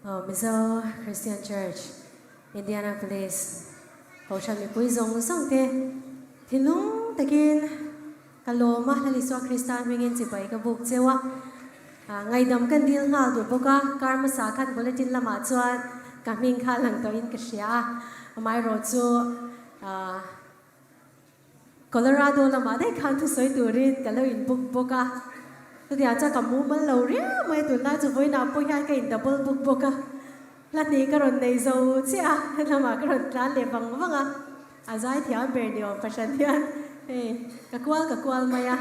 Mizo Christian Church, Indianapolis Kohhran mipui zawng zawng te thinlung takin ka lawm a, Lal Isua Krista hmingin chibai ka buk cheu a, ngaihdam kan dil nghal duh bawk a, kar hmasa khan bulletin lamah chuan ka hming kha lang tawhin ka hria a, amaherawhchu Colorado lamah daih khan thusawi turin ka lo in book bawk a, chutiang chuan ka mumal lo riau mai, tunlai chu vawiinah pawh hian ka in double book bawk a, hla hnih ka rawn nei zo chiah a, helamah ka rawn tlan leh vang vang a, a zai thiam ber ni awm fahran hian hei ka kual ka kual mai a,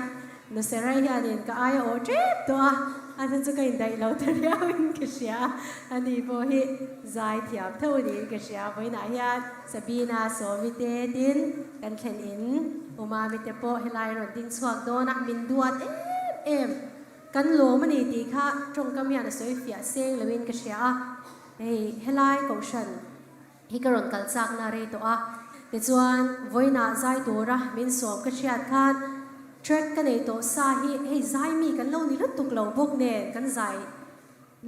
Nuserai hianin ka aia awh tep tawh a, a hnu chu ka indaih lo ta riauin ka hria a, ani pawh hi zai thiam tho niin ka hria, vawiinah hian Sabina Sawmi te tin kan thlen in Umami te pawh helai rawn ding chhuak dawn a, min duat em em. Kan lawm a ni tih kha tawngkam hian a sawi fiah seng loin ka hria a, hei helai kohhran hi ka rawn kal chakna rei tawh a, tichuan vawiinah zai tura min sawm ka hriat khan track ka nei tawh sa hi hei zai mi kan lo ni lutuk lo bawk nen kan zai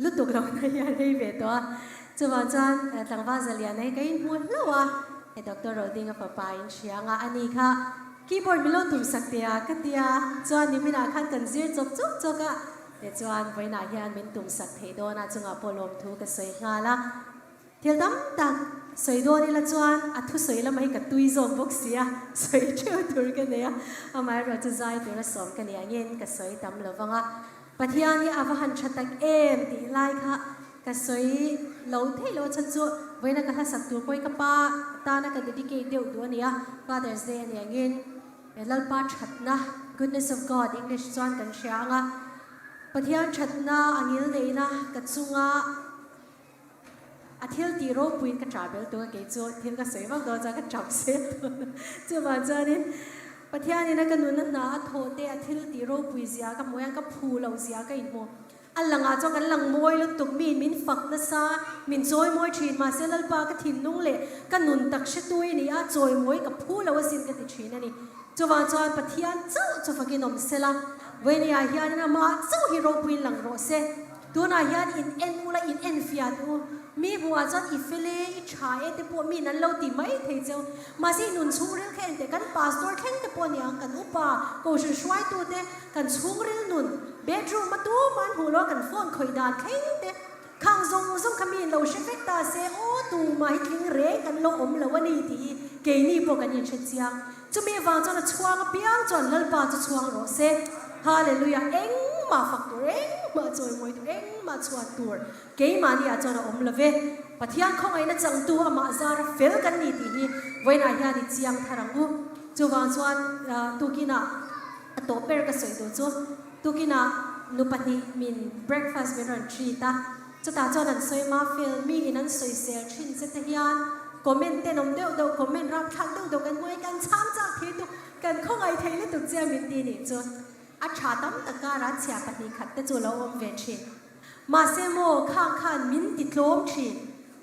Lutuk lo na hian rei ve tawh a, chuvang chuan tlangval Zaliana hi ka inhmu hlauh a, he Doctor Rodinga fapa in hria anga a ni kha keyboard min lo tum sak teh a ka ti a, chuan niminah khan kan zir chawp chawk chawk a, tichuan vawiinah hian min tum sak theih dawn a, chungah pawh lawmthu ka sawi nghal a. Thil tam tak sawi dawn ila chuan a thusawi lamah hi ka tui zawk bawk si a, sawi theuh tur ka nei a, amaherawhchu zai tura sawm ka nih angin ka sawi tam lo vang a. Pathian hi a va han tha tak em tih lai kha ka sawi lo theih lo a chhan chu vawiina ka hlasak tur pawhin ka pa tana ka dedicate deuh duh a ni a, Father's Day a nih angin Lalpa thatna, Goodness of God English chuan kan hria ang a, Pathian thatna a ngil neihna ka chunga A thil tih ropuiin ka ṭah bel tuk a, kei chu thil ka sawi vak dawn chuan ka ṭap zel dawn a. Chuvang chuanin Pathianin a ka nuna hna a thawh te, a thil tih ropui zia ka hmuh hian ka phu loh zia ka inhmu. A langah chuan kan lang mawi lutuk, mi min fak nasa, min chawi mawi ṭhin, mahse Lalpa ka thinlung leh ka nun tak hretu i ni a, chawi mawi ka phu lo asin ka ti ṭhin a ni. Chuvang chuan Pathian chauh chu fakin awm sela, Vawinia hianin amah chauh hi ropuiin lang rawh se. Tunah hian in en ula, in en fiah duh u. Mi hmuhah chuan i fel e, i tha e te pawh miin an lo ti mai thei cheu. Mahse i nun chhungril kha en teh, kan pastor thleng te pawh aniang, kan upa, kohhran hruaitu te, kan chhungril nun, bedroom a tumah an hmuh lo a kan phone khawih dan thleng te, khang zawng zawng kha miin lo hre vek ta se, aw tumah hi tling reng kan lo awm lo a ni tih hi keini pawh kan inhre chiang. Chumi avang chuan a chhuang apiang chuan Lalpa chu chhuang rawh se. Hallelujah! Engmah fak tur, engmah chawimawi tur, engmah chhuan tur keimahni ah chuan a awm lo ve. Pathian khawngaihna changtu amah zara fel kan ni tih hi vawiinah hian i chiang thar ang u. Chuvang chuan tukinah a tawh ber ka sawi duh chu tukinah nu pahnih min breakfast min rawn treat a. Chutah chuan an sawi ma fel mi in an sawisel thin che te hian comment tenawm deuh deuh comment rapthlak deuh deuh kan hmu hi kan chhang chak thei tuk kan khawngaih thei lutuk che min ti nih chu a tha tam tak kara chhia pahnih khat te chu lo awm ve thin. Mahse maw khang khan min ti tlawm thin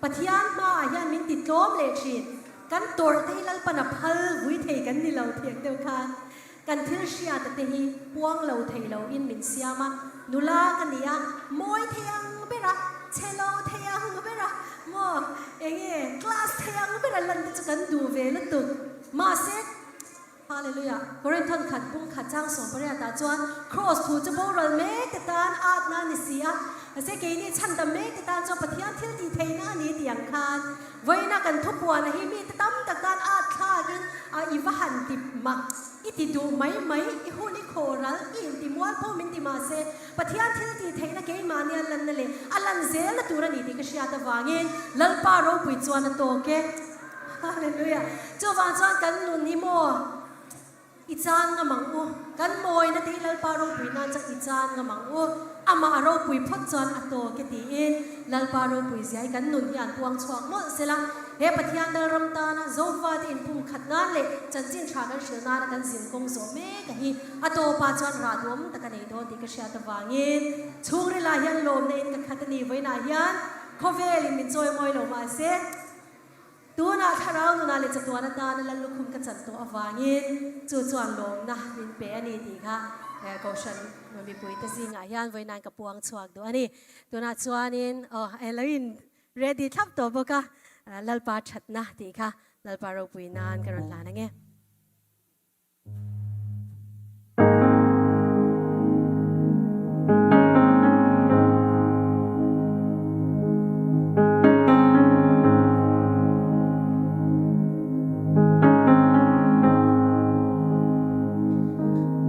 Pathian hmaah hian min ti tlawm leh thin kan tawrh te hi Lalpan a phal vui thei kan ni lo thiang deuh khan Kan thil hriata te hi puang lo thei lo in min siam a, nula ka ni a, mawi thei ang ber a, chhe lo thei ang ber a, maw enge class thei ang ber a lan te chu kan duh ve lutuk. Mahse, Hallelujah, Korinthon khat bung khat chang 18 ah chuan Kraws thu chu boral mek te tan atna a ni si a, mahse keini chhandam mek te tan chuan Pathian thil tih theihna a ni tih ang khan Vawiina kan thupuana hi mite tam tak tan at thlakin a i va han ti mak, i ti duh mai mai, i hun i khaw ral, i inti mual pho min ti mah se, Pathian thil tih theihna keimahni a lanna leh a lan zelna tur a ni tih ka hriat avangin Lalpa ropui chuan a tawk e. Hallelujah! Chuvang chuan kan nun hi maw? I chan ngam ang u. Kan mawina te hi Lalpa ropui nan chuan i chan ngam ang u. Amah a ropui phawt chuan a tawk e tiin Lalpa ropui zia hi kan nun hian puang chhuak mawlh sela. He Pathian Lalram tana Zofate inpum khat nan leh chanchin tha kan hrilh nana kan zin kawng zawh mek a hi a tawpah chuan rah duhawm tak a nei dawn tih ka hriat avangin chhungrilah hian lawmna in ka khat a ni. Vawiinah hian khawvelin min chawimawi lo mahse, Tunah thlarau nunah leh chatuan atana Lallukhum ka chan tawh avangin chu chuan lawmna min pe a ni tih kha Kohhran mipuite zingah hian vawiin ka puang chhuak duh a ni. Tunah chuanin aw elo in ready thlap tawh bawk a, Lalpa thatna tih kha Lalpa ropui nan ka rawn hlan ang e.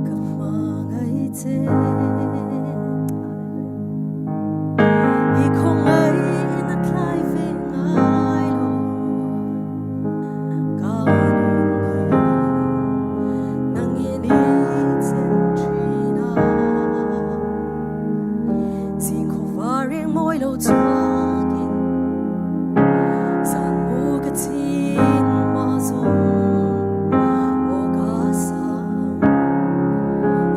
Ka hmangaih che I khawngaih na tlai ve ngai lo Ka nun hi nangin i chen thin a Zingkhawvar reng mawi lo chhuakin Zan mu ka chin hma zawng aw ka sang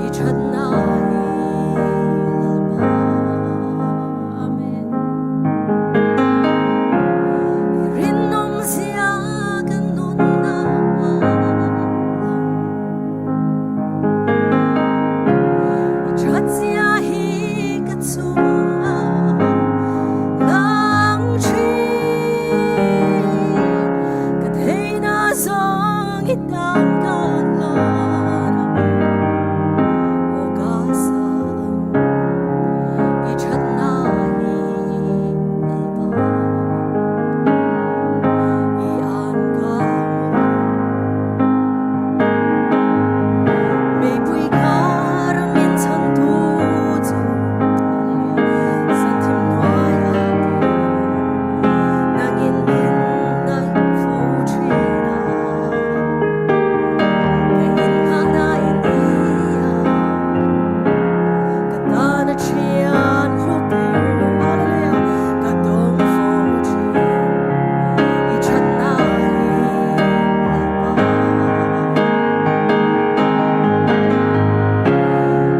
i thatna hi Lalpa. Amen. I rinawm zia ka nunna lang. I thatzia hi ka chunga lang thin. Ka theihna zawng i tan ka hlan a, aw ka sang i thatna hi Lalpa. I an ka maw. Meipui kar min chhantu chu Zanthim hnuaia pawh nangin min naih fo thin a. Ka inngahna i ni a, ka tana thian hlu ber. Hallelujah, ka dawng fo thin i thatna hi Lalpa.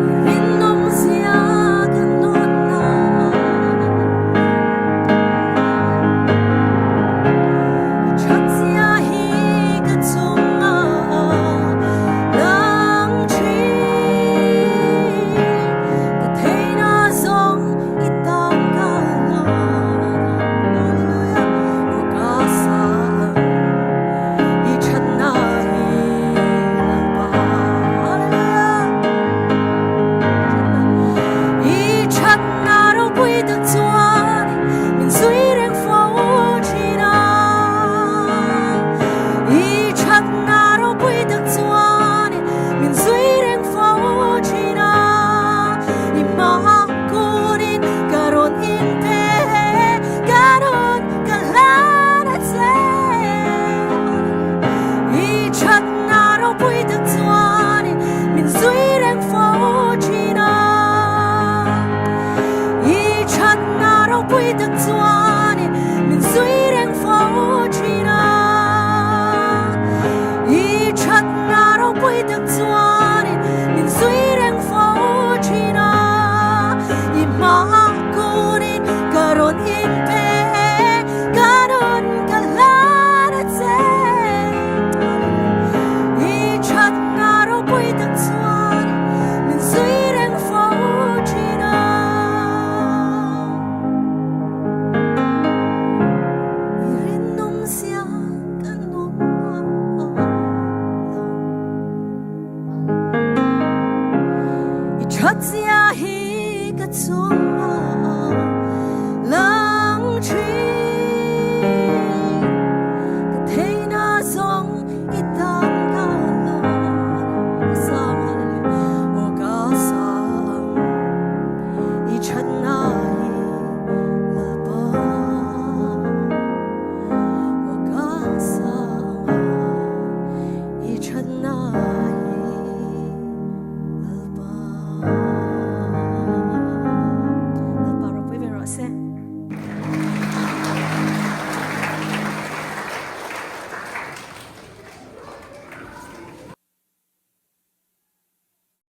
I rinawm zia ka nunna I thatzia hi ka chunga lang thin. Ka theihna zawng i tan ka hlan a, Hallelujah, aw ka sang. I thatna hi Lalpa. Hallelujah. I thatna ropui tak chuan min zui reng fo thin a. I thatna ropui tak chuan min zui reng fo thin a. I hma kunin ka rawn inpe ka rawn ka hlan a che. I thatna ropui tak chuan min zui reng fo thin a. I thatna ropui tak chuan.